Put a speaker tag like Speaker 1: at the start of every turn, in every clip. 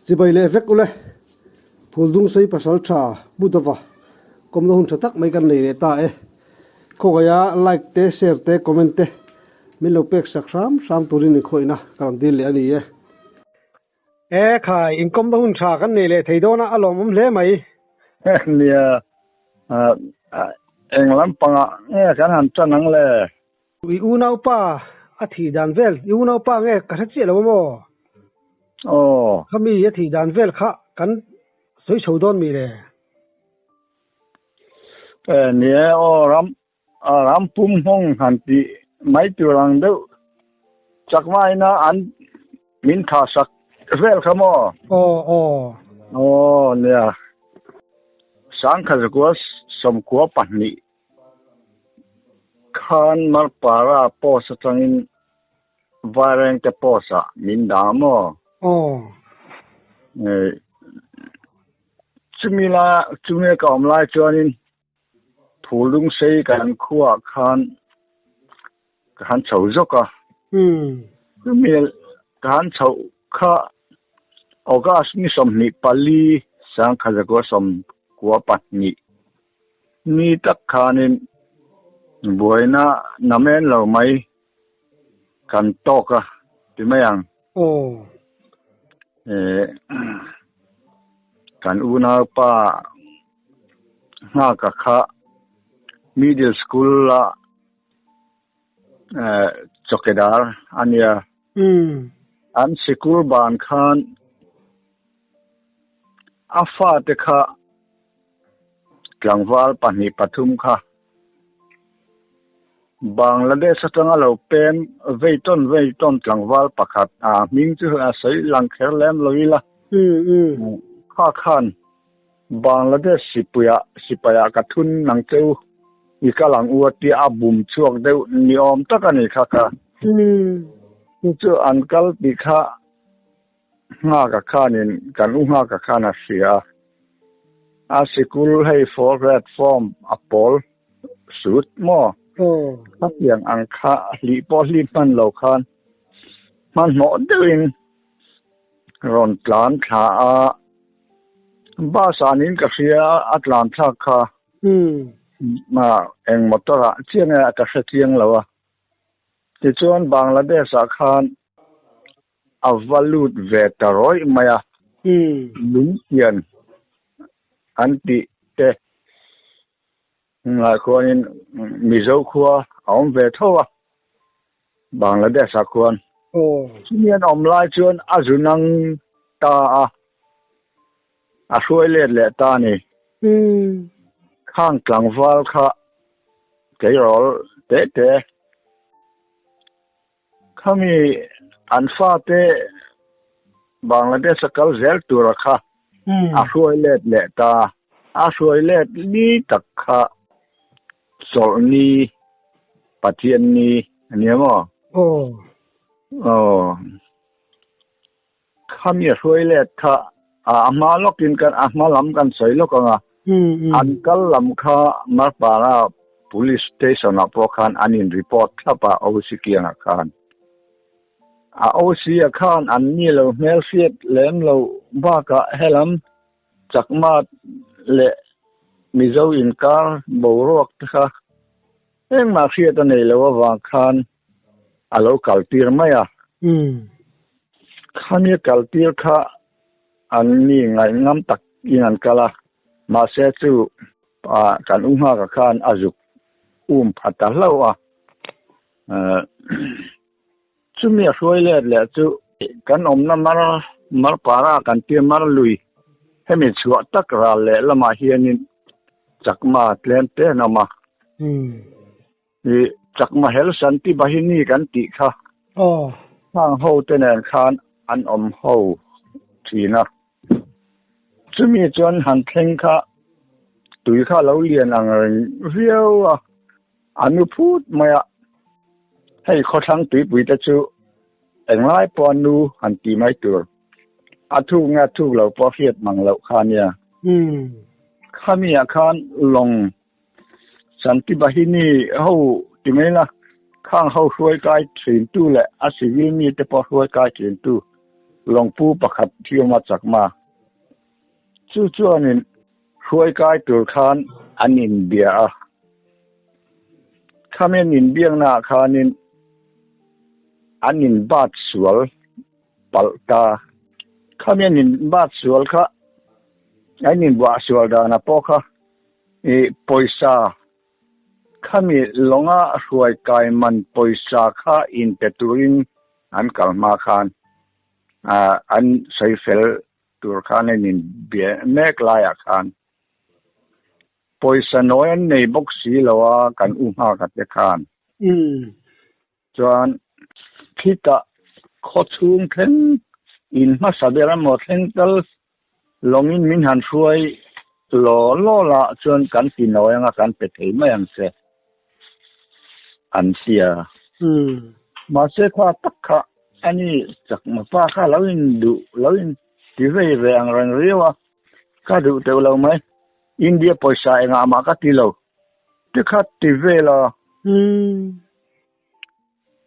Speaker 1: Chibai leh vek ule. Phuldungsei Pasaltha Pu Dova kawmna hun tha tak mai kan nei leh ta e. Khawngaiha like te, share te, comment te min lo pek sak hram hram turin inkhawihna ka rawn dil leh a ni e. E khai, inkawmna hun tha kan nei leh thei dawn a, a lawmawm hle mai.
Speaker 2: Nia, eng lampangah nge kan han tan ang le?
Speaker 1: I unaupa a thih dan vel, i unaupa nge ka hre chiah lo a maw?
Speaker 2: Aw.
Speaker 1: Khami a thih dan vel kha kan sawi chho dawn mi le?
Speaker 2: E nia aw ram ram pum hmawng han tih mai tur ang deuh chakmaina an min tha sak vel kha maw?
Speaker 1: Aw aw.
Speaker 2: Aw nia. Sangkhat zakua 92 Khan Marpara post atangin Vairengte post ah min dah maw?
Speaker 1: Aw.
Speaker 2: Chumi la chumi ka awm lai chuanin Phulungsei kan khuaah khan ka han chho zawk a. Chumi ka han chhoh kha August ni 24 1992 Ni tak khanin buaina namen lo mai kan tawk a ti mai ang.
Speaker 1: Aw.
Speaker 2: Kan unaupa nghaka kha middle school a chawkedar a nia. An sikul ban khan a fate kha tlangval pahnih pathum kha Bangladesh atanga lo pem vei tawn vei tawn tlangval pakhat a hming chu a sawi lang kher lem lo ila. Kha khan Bangladesh sipuia sipaia ka thun nang cheu i kal ang u a tia a bum chhuak deuh ni awm tak a ni kha kha. Chu chu an kal tih kha Nghaka khanin kan u Nghaka khan a hria a, a sikul hei four grade form a pawl sut maw? Khatiang ang kha hlih pawh hlih hman lo khan hmanhmawh deuhin rawn tlan thla a, bus ah niin ka hria a tlan thlak kha eng motor ah chiang nge ka hre chiang lo a, tichuan Bangladesh ah khan A va lut ve ta rawih mai a, lungtian an tih te ngah khuanin Mizo khua a awm ve tho a, Bangladesh ah khuan. Chumi an awm lai chuan a zu nang ta a, a hruai let leh ta a ni. Khang tlangval kha tleirawl teh teh. Khami an fate Bangladesh a kal zel tura kha a hruai let leh ta. A hruai let ni tak kha chawlhni Pathianni a nia maw? Aw. Khami a hruai let kha a hma lawkin kan a hma lam kan sawi lawk ang a, an kal lam kha Marpara Police Station ah pawh khan an in report thlap a OC kiangah khan. A OC ah khan an ni lo hmel hriat lem lo bakah helam Chakma leh Mizo inkar boruak te kha engmah hriat a nei lo avang khan a lo kal tir mai a. Khami a kal tir kha an mi ngaihngam tak in an kal a, mahse chu kan u nghaka khan a zuk um pha ta hlauh a. Chumi a hruai let leh chu kan awmna mar mar para kan tir mar lui hemi chhuah tak ral leh lamah hianin chakma tlem te an awm a. I Chakma Hel Shanti Bahini kan tih kha hang ho te nen khan an awm ho thin a. Chumi chuan han thleng kha tui kha lo lian ang reng viau a, a nu phut mai a. Hei khawthlang tuipui te chu englai pawh a nu han tih mai tur. A thuk nge a thuk lo pawh hriat mang loh kha ania. Khami ah khan lawng Shanti Bahini ho ti mai la, khang ho hruai kai thintu leh a civil mite pawh hruai kai thintu Lawngpu pakhat hi awm a chakma. Chu chuanin hruai kai tur khan an inbia a. Khami an inbiakna ah khanin an inbat sual palh ta. Khami an inbat sual kha an inbuah sual danah pawh kha ih pawisa Khami lawnga hruai kai man pawisa kha inpe turin an kal hma khan an sawi fel tur khan an inbia mek laiah khan pawisa nawi an nei bawk si lo a kan u nghak a te khan. Chuan khitah khaw chhung thleng in hmasa ber emaw thleng tal lawngin min han hruai law law la chuan kan ti nawi anga kan pe thei mai ang che an ti a. Mahse kha tak kha ani chakma pa kha lo in duh lo in ti vei ve ang reng riau a, ka duh teuh lo mai. India pawisa engah mah ka ti lo. Ti khat ti vel a.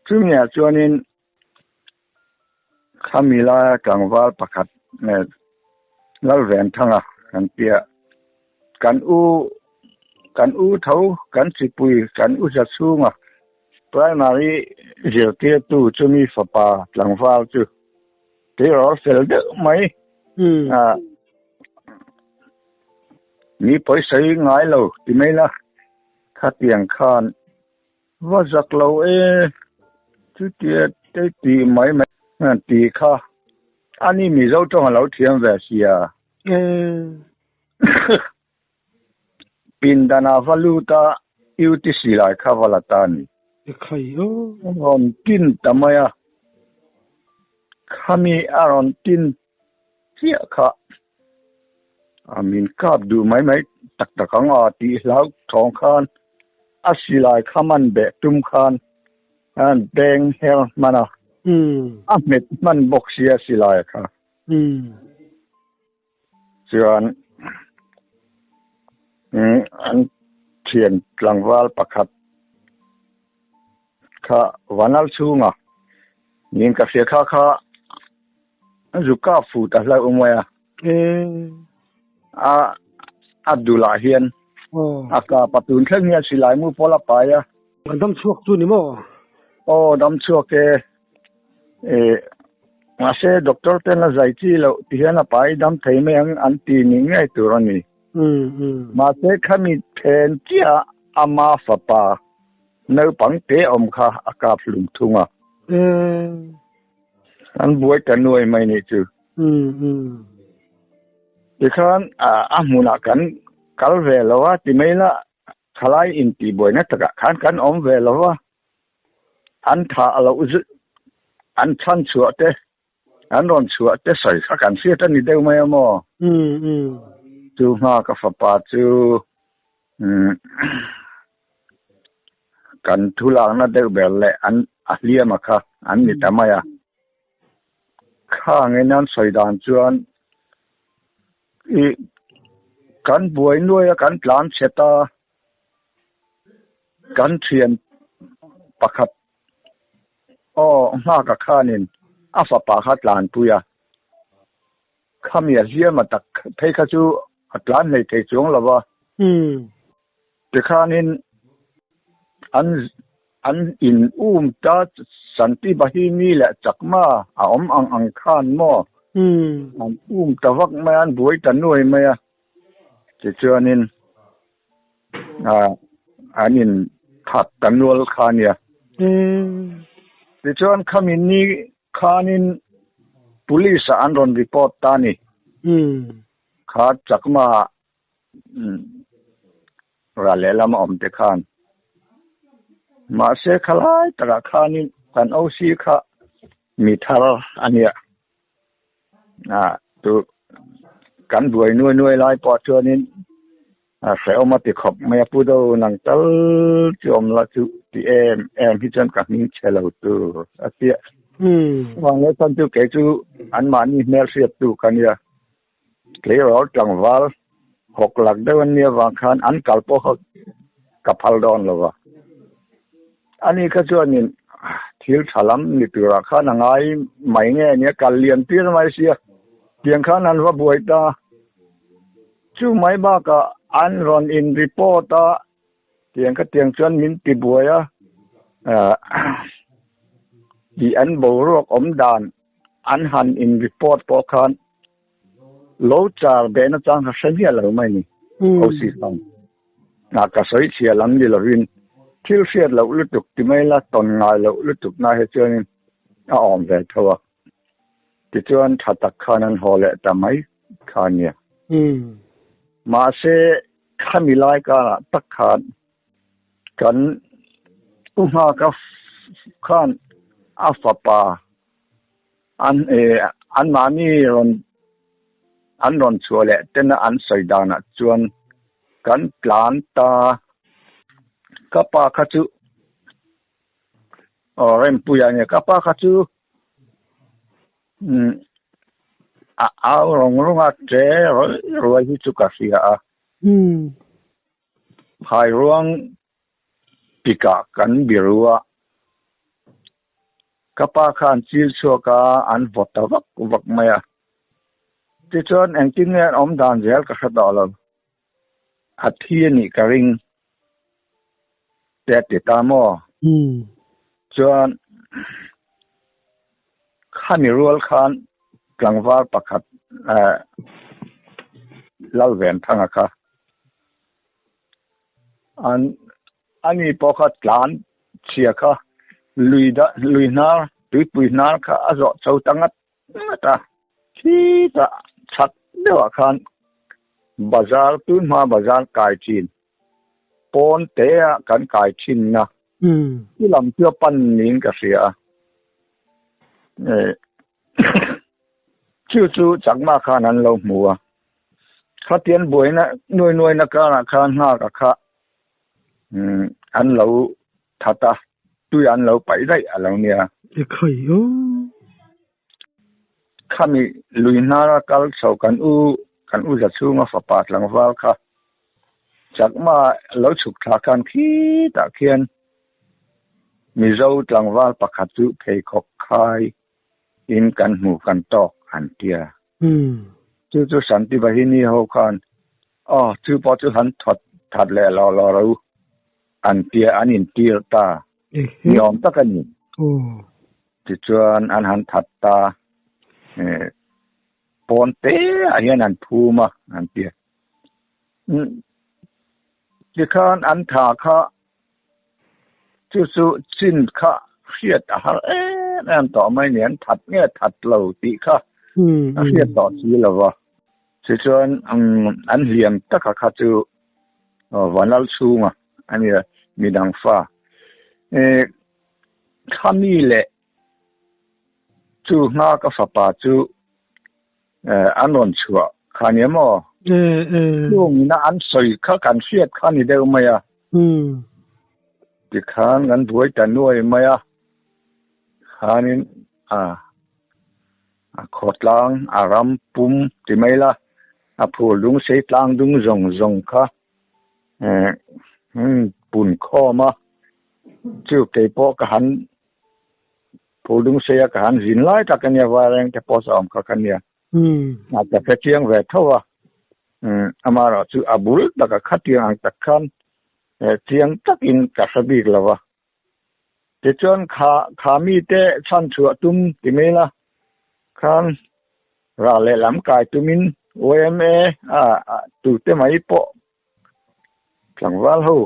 Speaker 2: Chumi ah chuanin khami laia tlangval pakhat nge Lalventhanga kan tia kan u kan u tho kan chipui kan u za chhunga primary zirtirtu chumi fapa tlangval chu tirawl fel deuh mai a Mi pawisawi ngai lo ti mai la, khatiang khan va zak lo e, chutia te ti mai mai ti kha ani Mizo tawng a lo thiam ve sia. Pindana va lut a UTC lai kha va la ta a ni. Rawn tin ta mai a, khami a rawn tin chiah kha a min kap duh mai mai tak tak ang a tih hlau thawng khan a silai kha man beh tum khan a beng her hman a, a hmet hman bawk sia silai kha. Chuan an thian tlangval pakhat kha vanal chhunga nin ka hria kha kha zu kap fu ta hlauh mai a. A a dulah hian a kap a tun thleng hian silai mu pawl a pai a.
Speaker 1: An dam chhuak chu ni maw?
Speaker 2: Aw dam chhuak e. E mahse doctor ten a zai chi loh ti hian a pai dam thei mai ang an ti ni ngei tur a ni. Mahse khami then chiah ama fapa naupang te awm kha a kap hlum thung a. An buai ta nuai mai nih chu. Tikhan a hmunah kan kal ve lo a ti mai la thalai intihbuaina takah khan kan awm ve lo va. An tha a loh zut an chhan chhuah te an rawn chhuah te sawi kha kan hriat a ni deuh mai a maw? Chu hma ka fapa chu kan thu lakna deuh ber leh an a hliam a kha an ni ta mai a. Khangin an sawi dan chuan i kan buai nuai a kan tlan chhe ta kan thian pakhat aw nghaka khanin a fapa kha tlanpui a khami a hliam a tak phei kha chu a tlan hlei thei chuang lo va tikhanin an an in um ta Shanti Bahini leh Chakma a awm ang ang khan maw an um ta vak mai a an buai ta nuai mai a tichuanin an in that ta nual kha a nia. Tichuan khami ni khanin police ah an rawn report ta a ni. Kha Chakma ral lehlam a awm te khan. Mahse khalai takah khanin kan OC kha mi thar a nia. Tu kan buai nuai nuai lai pawh chuanin a hrehawm a ti khawp mai a pu do nang tal chu awm la chu ti em em hi chuan ka hming chhe lo tur a tia chuvang leh chuan chu kei chu anmahni hmel hriat tu ka nia tleirawl tlangval hawk lak deuh an nia vang khan an kal pawh kha ka phal dawn lo va ani kha chuanin. Thil tha lam ni turah khan a ngai mai nge nia kal lian tir mai sia tiang khan an va buai ta. Chu mai bakah an rawn in report a tiang kha tiang chuan min ti buai a tih an boruak awm dan an han in report pawh khan lo char behna chang kha hre miah lo mai ni OC khan. Hna ka sawi chhia lam ni lovin thil hriat loh lutuk ti mai la tawn ngai loh lutuk na hi chuanin a awm ve tho a. Tichuan tha tak khan an haw leh ta mai kha nia. Mahse khami lai karah tak khan kan u nghaka khan a fapa an anmahni rawn an rawn chhuah leh tena an sawi danah chuan kan tlan ta ka pa kha chu aw Rempuia nia ka pa kha chu umm a au rawng rawng a che ruai ruai hi chu ka hria a phairuang tikah kan biru a Ka pa khan chil chhuak a, an vaw ta vak vak mai a. Tichuan engtin nge an awm dan zel ka hre tawh lo. A thi a nih ka ring te a ti ta maw? Chuan khami rual khan tlangval pakhat Lalventhanga kha an Ani pawh kha tlan chhia kha lui dah lui hnar tuipui hnar kha a zawh chho ta ngat ngat a. Khitah chhak deuhah khan bazar tun hma bazar kai thin pawn te ah kan kai thin na chu lam chu a pan niin ka hria a. Chu chu chakma khan an lo hmu a. Khatian buaina nuai nuaina karah khan nghak a kha umm an lo that a, tui an lo paih daih a lo nia.
Speaker 1: Ekhai aw.
Speaker 2: Khami lui hnara kal chho kan u kan u za chhunga fapa tlangval kha chakma lo chhuk thla khan khitah khian Mizo tlangval pakhat chu pheikhawk khai in kan hmu kan tawk an tia. Chu chu Shanti Bahini ho khan aw chu pawh chu han thawt that leh lo lo ro an tia an intir ta ni awm tak a ni. Tichuan an han that ta pawn te ah hian an phum a an tia. Tikhan an tha kha Chu chu chin kha hriat a har em em tawh mai ni, an that nge that lo tih kha a hriat tawh si lo va. Tichuan an hliam taka kha chu Vanlal chhunga a nia, midang fa. Khami leh chu nghaka fapa chu an rawn chhuah kha nia maw? Chungina an sawi kha kan hriat kha ni deuh mai a. Tikhan kan buai ta nuai mai a. Khanin a a khawtlang a ram pum ti mai la a phur dung sei tlang dung zawng zawng kha pun khawm a. Chu keipawh ka han Phul dung seia ka han zin lai tak a nia Vaireng te pawh sa awm kha ka nia. A ka hre chiang ve tho a. Amaherawh chu a bul taka khatiang ang tak khan chiang takin ka hre bik lo va. Tichuan kha kha mite chhan chhuah tum ti mai la khan ral lehlam kai tumin yma a tute mai pawh Tlangval ho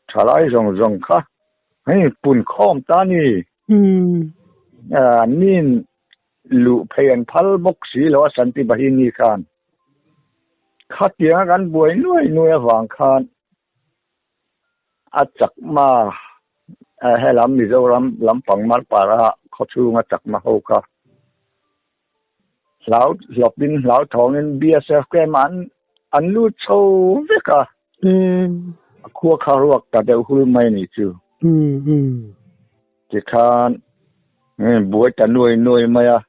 Speaker 2: thalai zawng zawng kha hei pun khawm ta ni. An nin luh phei an phal bawk si lo a Shanti Bahini khan. Khatianga kan buai nuai nuai avang khan a chakma helam Mizoram lampang Marpara khawchhunga chakma ho kha Hlau hlawpin hlau thawngin BSF camp an an lut chho vek a. A khua kha ruak ta deuh hul mai ni chu. Tikhan buai ta nuai nuai mai a.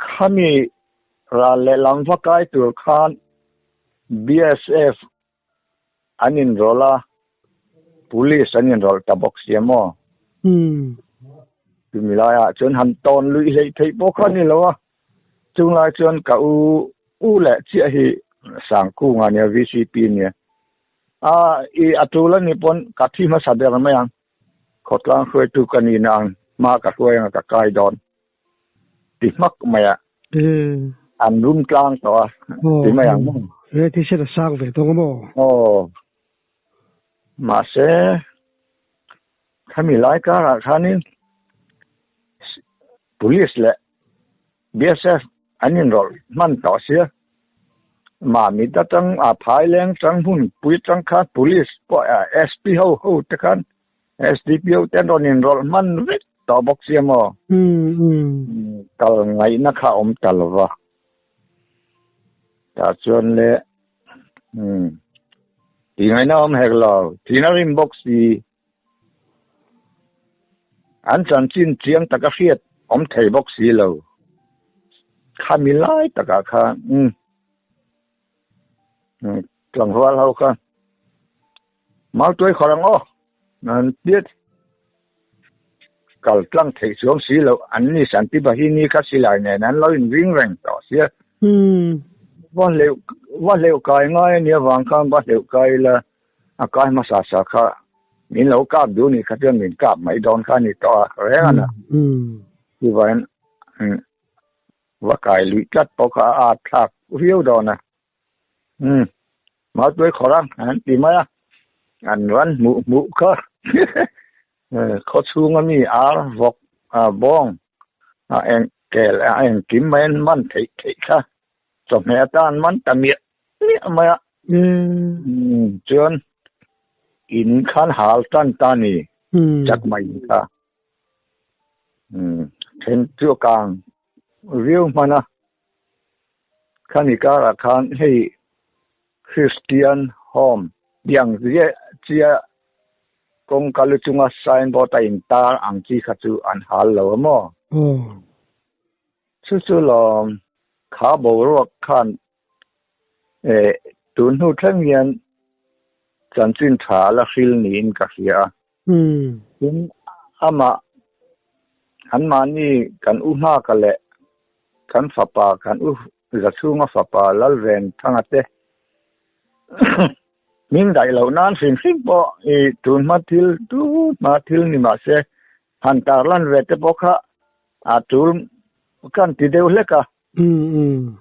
Speaker 2: Khami ral leh lam va kai tur khan BSF an inrawlh a, police an inrawlh ta bawk si a maw? Chumi laiah chuan han tawn luih hleih theih pawh kha a ni lo a, chung lai chuan ka u u leh chiah hi Sangkunga nia VCP nia. A i a tul a ni pawn ka thi hmasa ber mai ang, khawtlang hruaitu ka ni na ang hma ka hruai anga ka kai dawn ti hmak mai a, an rum tlang tawh a ti mai ang maw?
Speaker 1: He thisen a sang ve tawng a maw?
Speaker 2: Aw. Mahse, khami lai karah khanin Police leh BSF an inrawlh hman tawh sia. Mamit atang a phaileng tang hmunpui tang khan Police pawh SP ho ho te khan SDP ho te an rawn inrawlh hman vek tawh bawk sia maw? Kal ngaihna kha a awm ta lova. Tah chuan le Tih ngaihna awm hek lo, thin a rim bawk si. An chanchin chiang taka hriat awm thei bawk si lo. Khami lai takah khan tlangval ho kha Mautuai khawr ang aw, an tiat kal tlang theih chuang si lo, an ni Santi Bahini kha silai nen an lo inring reng tawh sia. Va hleuh va hleuh kai ngai a nia vang khan va hleuh kai ila a kai hmasa sa kha min lo kap duh ni kha chuan min kap mai dawn kha a ni tawh a reng a na. Chuvangin va kai luih tlat pawh kha a at thlak viau dawn a. Umm Mautuai khawr ang an ti mai a, an ran hmuh hmuh kha khaw chhunga mi ar vawk bawng a eng kel a engkim mai an man theih theih kha chawhmeh atan man ta miah miah mai a. Umm chuan in khan hal tan ta ni chak mai in kha. Umm then chu a kang viau hman a. Khami karah khan hei Christian Home tiang ziah chiah kawngka lu chunga signboard a intar ang chi kha chu an hal lo a maw? Chu chu lawm kha boruak khan eh tun hnu thleng hian chanchin tha la hril niin ka hria a. Tin, amah anmahni kan u nghaka leh kan fapa kan u Zachhunga fapa Lalventhanga te hming daih loh nan hrim hrim pawh i tun hma thil tu hma thil ni mah se han tarlan ve te pawh kha a tul kan ti deuh hlek a.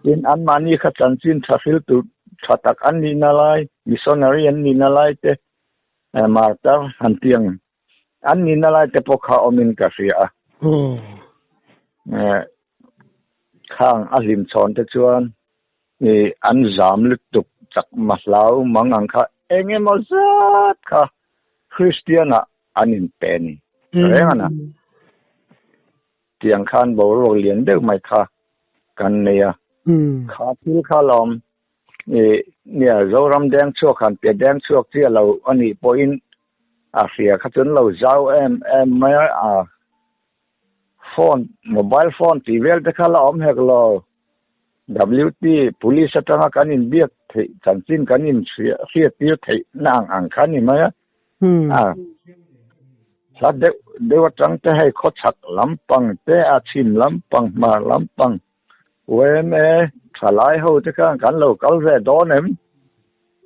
Speaker 2: Tin, anmahni kha chanchin tha hril tur tha tak an nihna lai, missionary an nihna lai te Martar han tiang an nihna lai te pawh kha awmin ka hria a. Khang a hlim chhawn te chuan an zam lutuk chak mahlau mang ang kha eng emaw zat kha Kristian ah an inpe ni reng a na. Tiang khan boruak lian deuh mai kha kan nei a. Kha thil kha lawm Nia, Zoram deng chhuak han piah deng chhuak chiah lo a nih pawhin a hria kha chuan lo zau em em mai a, phone, mobile phone tih vel te kha la awm hek lo. WT, Police atanga kan inbiak theih chanchin kan inhriat tir theih na ang ang kha a ni mai a. A hla deuh deuh atang te hei khawchhak lampang te a chhim lampang hmar lampang UMA thalai ho te khan kan lo kal ve dawn em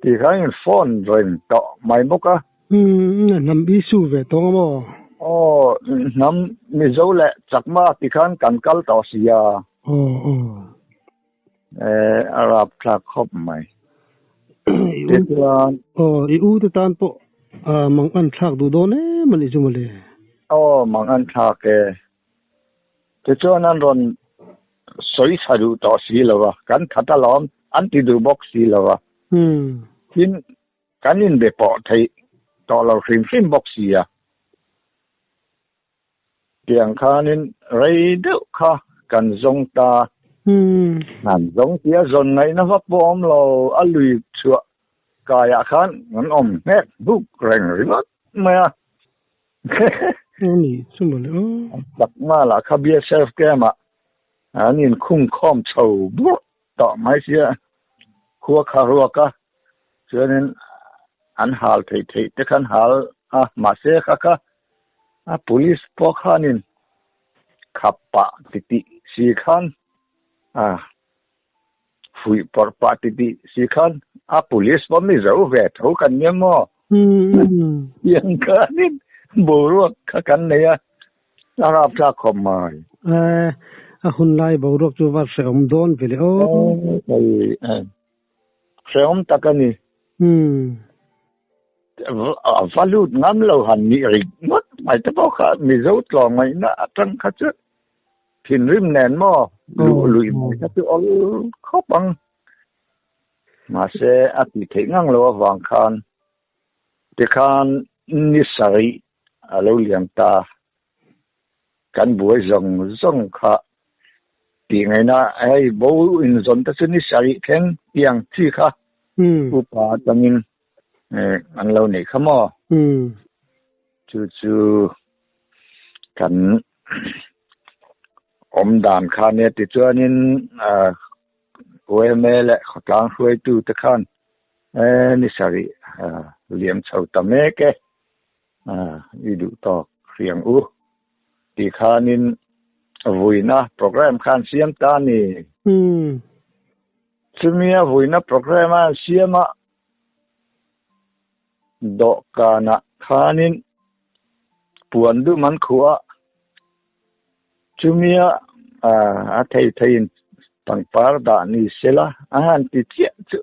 Speaker 2: tih khan in phone reng tawh mai bawk a.
Speaker 1: Umm hnam issue ve tawng a maw?
Speaker 2: Aw hnam Mizo leh Chakma ti khan kan kal tawh sia.
Speaker 1: Aw aw.
Speaker 2: Eh a rapthlak khawp mai. Tichuan.
Speaker 1: Aw i u te tan pawh mang an thlak duh dawn em a nih chu mawle.
Speaker 2: Aw mang an thlak e. Tichuan an rawn sawi tha duh tawh si lo a, kan that alawm an ti duh bawk si lo a. Tin, kan inbe pawh theih tawh lo hrim hrim bawk si a. Tiang khanin rei deuh kha kan zawng ta. An zawng tia zawn ngaihna vak pawh awm lo, a lui chhuah kaiah khan an awm nghek buk reng ringawt mai a.
Speaker 1: Ani chu mawle aw.
Speaker 2: Chak ngalah kha BSF camp ah an inkhung khawm chho burh tawh mai sia khua kha ruak a chuanin an hal theih theih te khan hal a mahse kha kha a police pawh khanin. Khap pah titih si khan a fuih pawrh pah titih si khan a police pawh mizo ve tho kan nia maw? Tiang khanin boruak kha kan nei a, a rapthlak khawp mai.
Speaker 1: A hun lai boruak chu va hrehawm dawn ve le aw.
Speaker 2: Hrehawm tak a ni. Va lut ngam lo han nih rik ngawt mai te pawh kha Mizo tlawmngaihna atang kha chu thinrim nen maw luh luih mai kha chu awl khawp ang. Mahse a tih theih ngang lo avang khan tikhan ni sarih a lo liam ta. Kan buai zawng zawng kha tih ngaihna hei bo inzawn te chu ni sarih thleng tiang chi kha upa atangin an lo neih kha maw? Chu chu kan awm dan kha nia tichuanin UMA leh khawtlang hruaitu te khan ni sarih liam chho ta mek e. I duh tawk hriang u tih khanin vuina program khan siam ta a ni. Chumia vuina program a an siam a, dawhkanah khanin puan dum an khuh a, chumia a thei theiin pangpar dah ni sela a han ti chiah chu.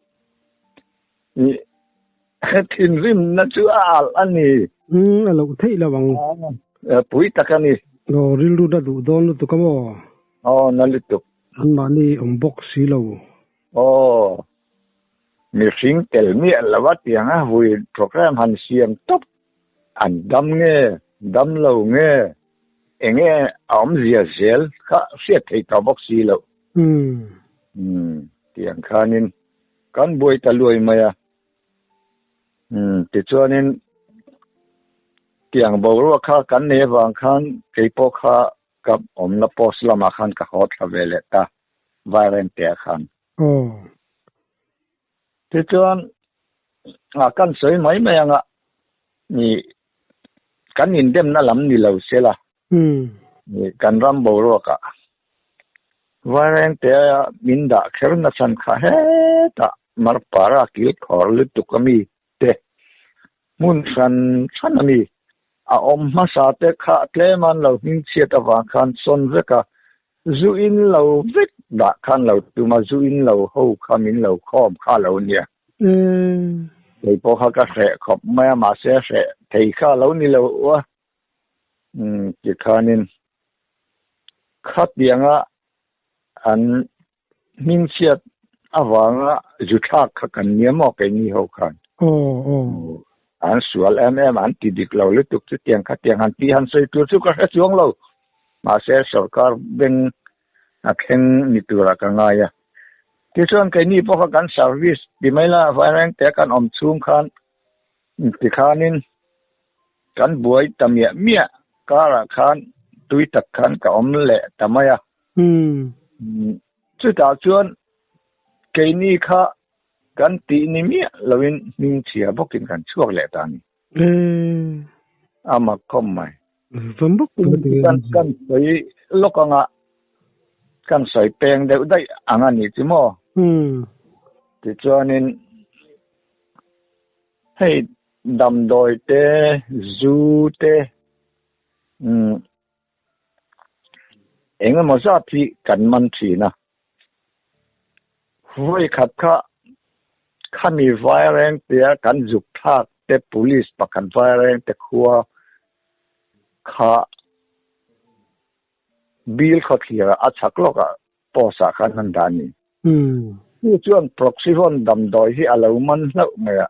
Speaker 2: Thinrimna chu a alh a ni.
Speaker 1: Umm, a loh theih lo ang.
Speaker 2: Pui tak a ni.
Speaker 1: Aw, rilru na duh dawn lutuk a maw?
Speaker 2: Aw, na lutuk.
Speaker 1: Anmahni awm bawk si lo.
Speaker 2: Aw, mihring tel miah lo a tiang a vui program han siam tawp. An dam nge, dam lo nge, enge a awmzia zel kha hriat theih tawh bawk si loh. Umm, tiang khanin Kan buai ta luai mai a. Umm, tichuanin tiang boruak kha kan nei avang khan keipawh kha ka awmna post lamah khan ka haw thla ve leh ta, Vairengte ah khan. Tichuan ah kan sawi mai mai anga ni kan indemna lam ni lo sela kan ram boruak ah Vairengte a min dah kher na chhan kha hetah Marpara kil khawr lutuk a mi te hmun hran hran a mi a awm hmasa te kha tlem an lo hming chhiat avang khan sawn vek a, zu in lo vek dah khan lo tum a, zu in lo ho kha min lo khawm kha lo nia. Kei pawh kha ka hreh khawp mai a, mahse hreh thei kha lo ni lo a. Umm tikhanin khatianga an hmingchhiat avanga zu thlak kha kan nia maw keini ho khan. An sual em em an ti dik lo lutuk chutiang khatiang han tih han sawi tur chu ka hre chuang lo. Mahse sorkar beng a thleng ni turah ka ngai a. Tichuan keini pawh kha kan service ti mai la vairengte kan awm chhung khan Tikhanin kan buai ta miah miah karah khan tui tak khan ka awm leh ta mai a. Chutah chuan keini kha kan tih ni miah loin hmingchhia bawkin kan chhuak leh ta a ni. A mak khawp mai. Kan sawi lawk anga kan sawi peng deuh daih ang a nih chu maw? Tichuanin Hei damdawi te, zu te, umm eng emaw zat hi kan man thin a. Vawi khat kha khami vairengtea kan zuk thlak te police pakhat vairengte khua kha Bill khawthlir a chhak lawkah post ah khan an dah a ni. Chu chuan Proxyvon damdawi hi a lo man hlauh mai a,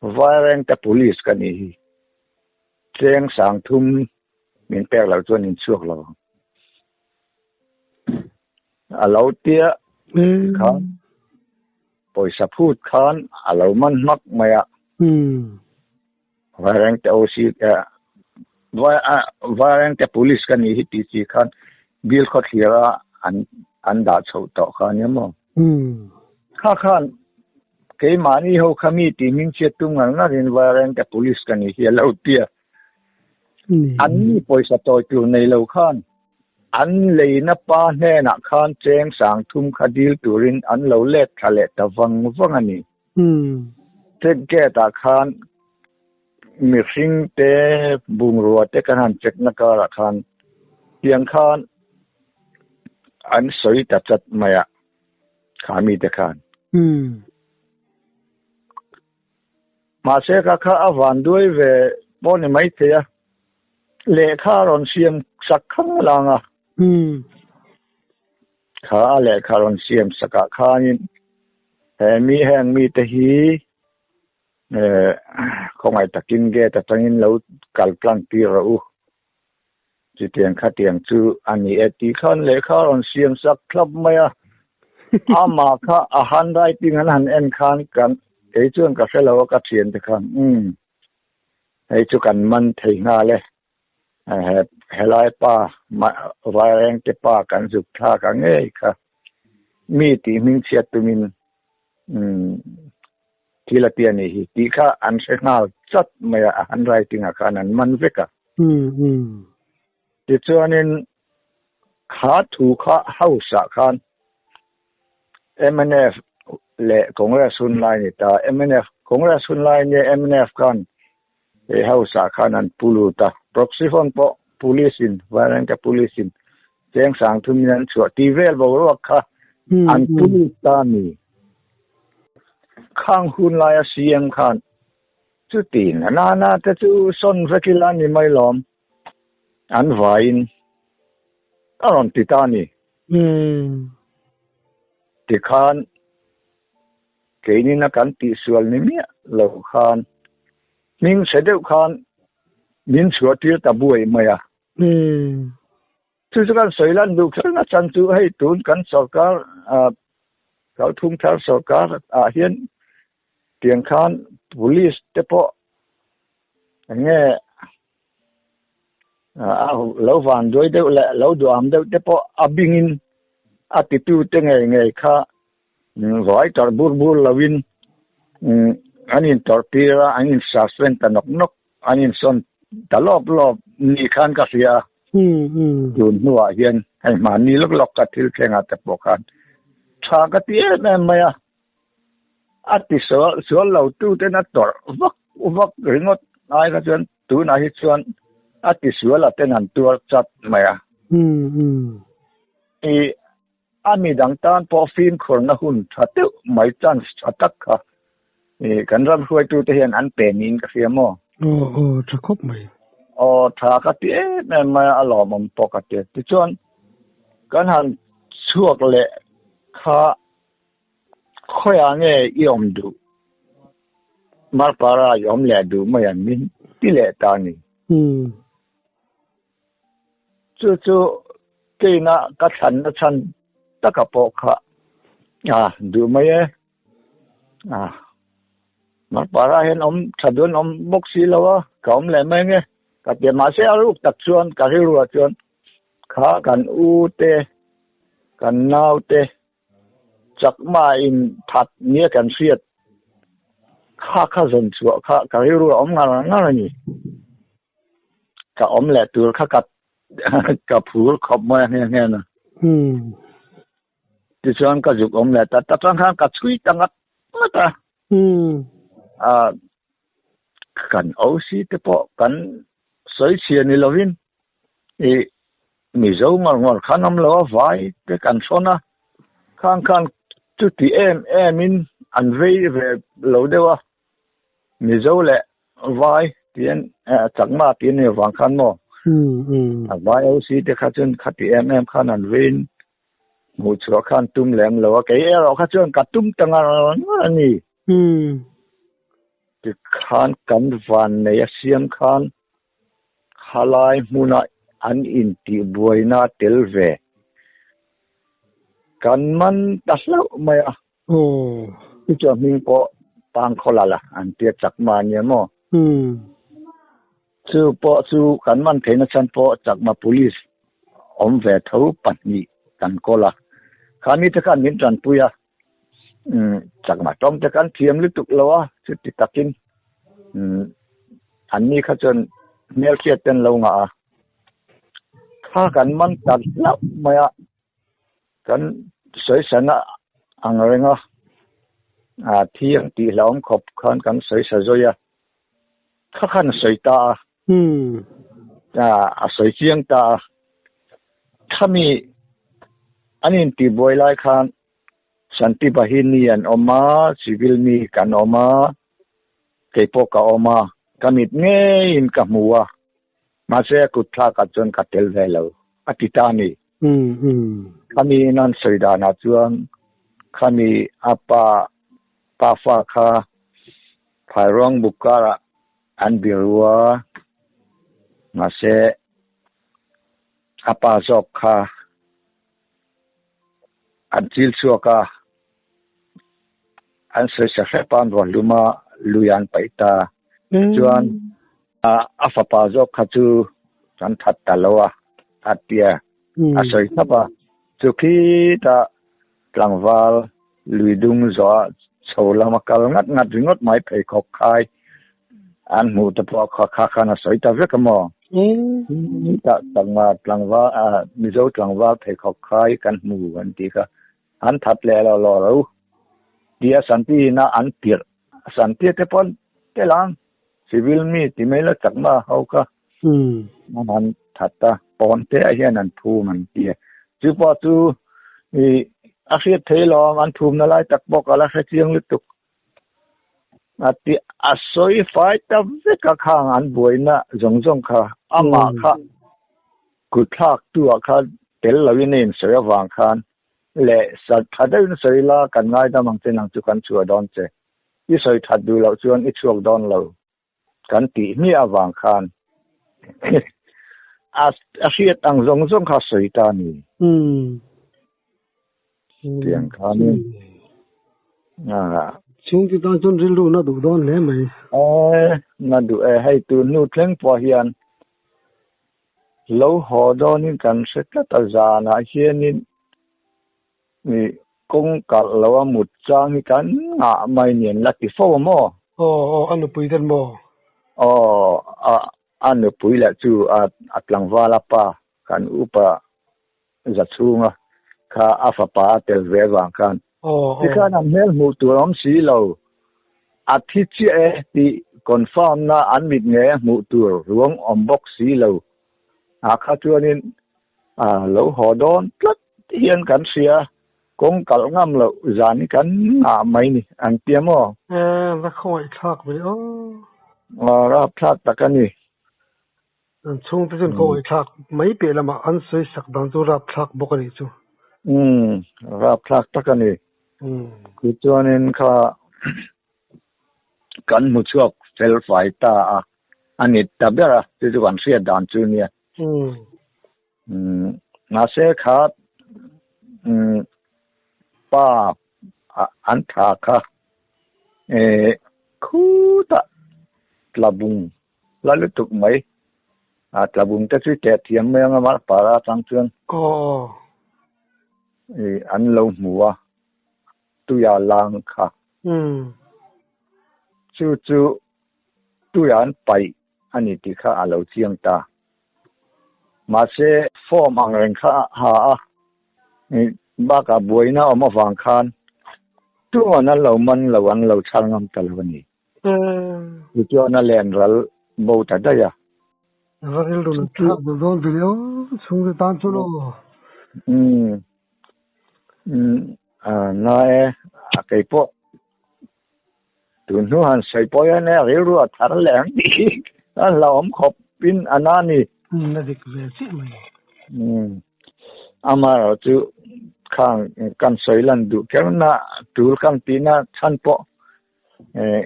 Speaker 2: Vairengte Police ka nih hi, cheng sang thum min pek loh chuan in chhuak lo ang a lo tia khan pawisa phut khan a lo man hmak mai a. Vairengte OC Vairengte Police ka nih hi tih chi khan bill khawthlir a an an dah chhoh tawh kha ania maw? Kha khan keimahni ho kha mi tih hming chhiat tum ngar ngar in Vairengte Police ka nih hi a lo ti a. An ni pawisa tawi tur nei lo khan an leina pa hnenah khan cheng sang thum kha dil turin an lo let thla leh ta vang vang a ni. Check gate ah khan mihring te bungrua te kan han check na karah khan tiang khan an sawi ta chat mai a kha mite khan. Mahse ka kha a van duai ve pawh ni maithei a, lehkha a rawn siam sak khang lang a. Kha a lehkha rawn siam sakah khanin he mi heng mite hi khawngaih takin gate atangin lo kal tlang tir rawh u. Chutiang khatiang chu a ni e tih khan lehkha a rawn siam sak thlap mai a. Amah kha a handwriting an han en khan kan kei chuan ka hre lo a ka thiante khan umm hei chu kan man thei nghal e. Helai pa Vairengte pa kan zuk thlak ang ngei kha mi tih hmingchhiat tumin umm Thil a ti a nih hi tih kha an hre nghal chat mai a, a handwriting ah khan an man vek a. Tichuanin kha thu kha House ah khan mnf leh Congress hun lai ni ta, mnf Congress hun lai nia mnf khan he House ah khan an pu lut a, proxy phone pawh police in Vairengte police in cheng sang thum in an chhuah tih vel boruak kha an pu lut ta a ni. Khang hun laia CM khan chuti na na na te chu sawn vek ila ni mai lawm an vaiin a rawn ti ta a ni. Tikhan keinin a kan tihsual ni miah lo khan hming chhe deuh khan min chhuah tir ta buai mai a. Chu chu kan sawi lan duh kher na chan chu hei tun kan sorkar kalphung thar sorkar ah hian tiang khan police te pawh enge lo van duai deuh leh lo duham deuh te pawh a bingin a titu te ngei ngei kha vai tar bur bur lovin an in tar tir a an in suspend ta nawk nawk an in sawn ta lawp lawp ni khan ka hria tun hnuah hian hei mahni lawk lawk ka thil thlengah te pawh khan tha ka ti em em mai a a ti sual sual lo tu ten a tawrh vak vak ringawt ai kha chuan tunah hi chuan a ti sual a ten an tuar chat mai a i A mi dang tan pawh fimkhurna hun tha deuh mai chance tha tak kha kan ram hruaitute hian an pe niin ka hria maw?
Speaker 1: Aw aw tha khawp mai.
Speaker 2: Aw tha ka ti em em mai a, a lawmawm pawh ka ti. Tichuan kan han chhuak leh kha khawiah nge i awm duh? Marpara i awm leh duh mai ang min ti leh ta a ni. Chu chu keina ka thlanna chhan taka pawh kha a duh mai e. A Marpara hian awm tha dawn awm bawk si lo a, ka awm leh mai nge. Ka ti a, mahse a ruk tak chuan ka rilruah chuan kha kan u te, kan nau te Chakma in that nia kan hriat kha kha zawn chhuah kha ka rilruah awm ngar ngar a ni. Ka awm leh tur kha ka ka phur khawp mai a nghe nghe na. Tichuan ka zuk awm leh ta ta tang khan ka chhui ta ngat ngat a. A kan OC te pawh kan sawi chhia ni lovin i Mizo ngawr ngawr khan awm lo a vai te kan hrawn a khang khan chuti em em in an vei ve lo deuh a. Mizo leh Vai tih an Chakma tih an ni avang khan maw a Vai OC te kha chuan khati em em khan an vein hmuh chhuah khan tum lem lo a, kei erawh kha chuan ka tum ta ngar ngar a ni. Tikhan kan van nei a siam khan khalai hmuna an intihbuaina tel ve kan man ta hlauh mai a.
Speaker 1: Aw.
Speaker 2: Chu chu a hming pawh Pangkhawlala an tia Chakma a nia maw? Chu pawh chu kan man theihna chhan pawh Chakma Police awm ve tho pahnih kan kawl a. Kha mite khan min tanpui a, Chakma tawng te kan thiam lutuk lo a, chuti takin anni kha chuan Hmelhriat ten lo ngah a. Kha kan man ta hlauh mai a. Kan sawisana ang reng a. A thi ang tih hlauhawm khawp khan kan sawisa zawi a. Kha khan a sawi ta a. A sawi chiang ta a. Khami an intihbuai lai khan Shanti Bahini an awm a, civil mi kan awm a, kei pawh ka awm a, ka mit ngeiin ka hmu a, mahse a kut thlakah chuan ka tel ve lo, a ti ta a ni. Khami in an sawi danah chuan khami a pa pafa kha Phairuang buk karah an biru a, mahse a pa zawk kha An chil chhuak a, an sawisa hrep a, an ruah hlum a, lui an paih ta. Chuan a fapa zawk kha chu an that ta lo a, a tia a sawi thlap a. Chu khitah tlangval lui dung zawh a chho lama kal ngat ngat ringawt mai pheikhawk khai an hmuh te pawh kha kha khan a sawi ta vek a maw? Tah tlangval Mizo tlangval pheikhawk khai kan hmu an tih kha an that leh lo lo lo tia Santi ina an tirh Santi te pawh an tel ang civil mi ti mai la chakna ho kha an that a pawn te ah hian an phum an ti a chu pawh chu ih a hriat thei lo ang an phumna lai tak pawh ka la hre chiang lutuk. A ti a sawi fai ta vek a khang an buaina zawng zawng kha amah kha kut thlak tu ah khan tel lo in a insawi avang khan leh sat tha deuh in sawi la kan ngaidam ang che nang chu kan chhuah dawn che i sawi that duh loh chuan i chhuak dawn lo kan tih hmiah avang khan a hriat ang zawng zawng kha sawi ta a ni. Tiang khanin
Speaker 1: Chhungte tan chuan rilru na duh dawn hle mai.
Speaker 2: E, na duh e, hei tun hnu thleng pawh hian lo haw dawnin kan hre tlat a zanah hianin kawng kalh lo a mut chang hi kan ngah mai nen la ti fo a maw?
Speaker 1: Aw aw a nupui ten maw?
Speaker 2: Aw a a nupui leh chu a a tlangval a pa kan upa za chhunga kha a fapa a tel ve avang khan tikhan an hmel hmuh tur a awm si lo a thi chiah e tih confirm na an mit ngei a hmuh tur ruang awm bawk si lo a kha chuanin a lo haw dawn tlat hian kan hria kawng kalh ngam loh zan hi kan ngah mai ni an tia maw?
Speaker 1: E va khawngaihthlak ve aw.
Speaker 2: Aw rapthlak tak a ni.
Speaker 1: An chhungte chuan khawngaihthlak mai piah lamah an sawi sak dan chu rapthlak bawk a nih chu.
Speaker 2: Umm rapthlak tak a ni. Tichuanin kha kan hmu chhuak fel fai ta a, a ni ta ber a, chu chu kan hriat dan chu nia. Mahse kha pa an tha kha khutah tlabung La lutuk mai. A tlabung te chu teh thiam mai anga mar para atang chuan i an lo hmu a, tuia lang kha. Chu chu tuia an paih a ni tih kha a lo chiang ta. Mahse form ang reng kha a ha a, bakah buaina awm avang khan tuman an lo man lo, an lo chhar ngam ta lo a ni. Tichuan a len ral bo ta daih a.
Speaker 1: Va rilru la thlak duh dawn ve leh aw, chhungte tan chuan aw.
Speaker 2: Umm na e, a kei pawh tun hnu han sawi pawh hian e rilru a thar leh ang tih hi a hlauhawm khawp in a na a ni.
Speaker 1: Umm a dik ve chiah mai.
Speaker 2: Umm amaherawh chu khang kan sawi lan duh kher na tul kan tihna chhan pawh Eh,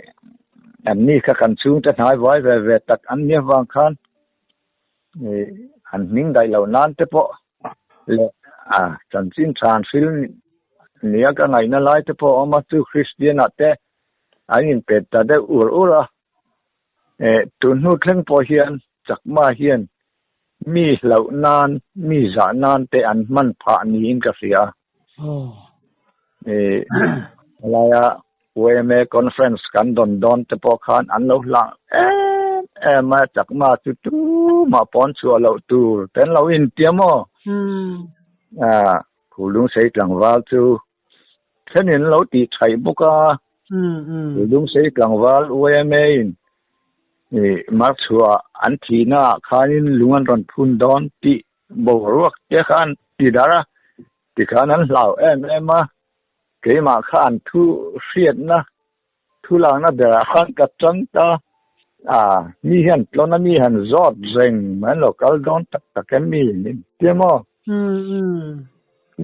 Speaker 2: an ni kha kan chhungte hnai vai ve ve tak an ni avang khan eh, an hming daih loh nan te pawh leh a chanchin tha an hril nia ka ngaihna lai te pawh a awm a, chu Kristian ah te an inpet ta deuh ur ur a. Eh, tun hnu thleng pawh hian Chakma hian mi hlauh nan, mi zah nan te an hman phah niin ka hria a. Eh, helaia YMA conference kan dawn dawn te pawh khan an lo hlang em em a, Chakma chu tumah pawn chhuah loh tur te an lo inti a maw? Ah, Phulungsei tlangval chu thenin an lo tih thaih bawk a, Phulungsei tlangval YMA in Marchhuah an thihna ah khanin lung an rawn phun dawn tih boruak te kha an ti darh a, tikhan an hlau em em a, keimah kha an thu hriatna thu lakna berah khan ka tang ta a, mi hian tlawn a mi han zawt reng mai an lo kal dawn tak tak em mi min ti maw?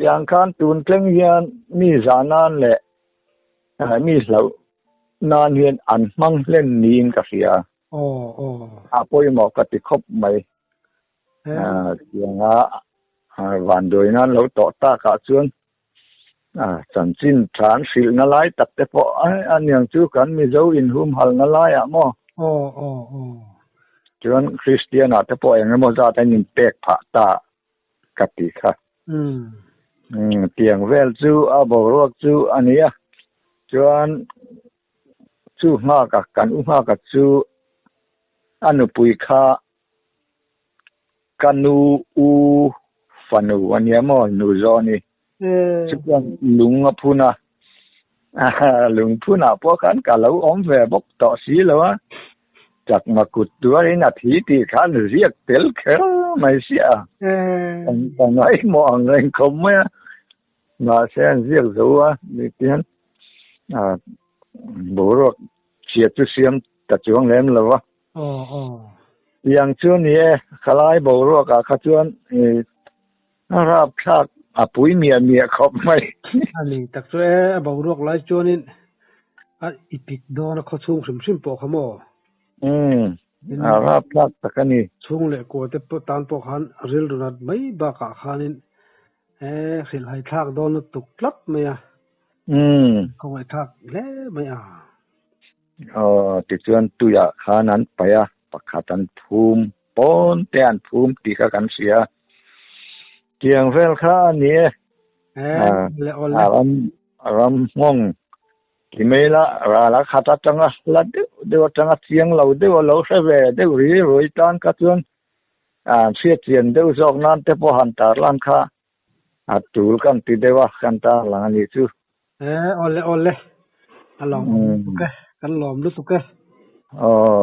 Speaker 2: Tiang khan tun thleng hian mi zah nan leh mi hlauh nan hian an hmang hlen niin ka hria. A pawimawh ka ti khawp mai. Tianga vanduai nan lo tawh takah chuan chanchin tha an hrilhna lai tak te pawh a niang chu kan Mizo inhumhalna laiah maw? Chuan Kristian ah te pawh eng emaw zat an inpek phah ta ka ti kha. Tiang vel chu a boruak chu a ni a. Chuan chu nghaka kan u nghaka chu a nupui kha Ka nu u fanu a nia maw nu Zawni chuan lung a phun a, lung phunah pawh khan ka lo awm ve bawk tawh si lo a, chakma kut tuarin a thi tih khan ziak tel kher mai sia a, ka ngaihmawh ang reng khawp mai a, mahse an ziak zo a tihian boruak chhia chu siam ta chuang lem lo a. Tiang chu ni e, khalai boruak ah kha chuan a rap thlak a pui miah miah khawp mai.
Speaker 1: A ni tak chu e, a boruak lai chuanin a i pik dawn a khaw chhung hrim hrim pawh kha maw?
Speaker 2: Umm, a rap thlak tak a ni.
Speaker 1: Chhung leh kua te tan pawh khan rilru nat mai bakah khanin e hrilhhai thlak dawn lutuk tlat mai a.
Speaker 2: Umm.
Speaker 1: Khawngaih thlak hle mai a.
Speaker 2: Aw, tichuan tuiah khan an paih a, pakhat an phum, pawn te an phum tih kha kan hria. Tiang vel kha a ni e. A ram, ram nghawng ti mai la, ral a khat atanga hla deuh deuh atanga chiang lo deuh a lo hre ve deuh ri ruai tan kha chuan an hriat chian deuh zawk nan te pawh han tarlan kha a tul kan ti deuh a, kan tarlang a nih chu.
Speaker 1: Awle awle, a lawm lutuk e, kan lawm lutuk e.
Speaker 2: Aw.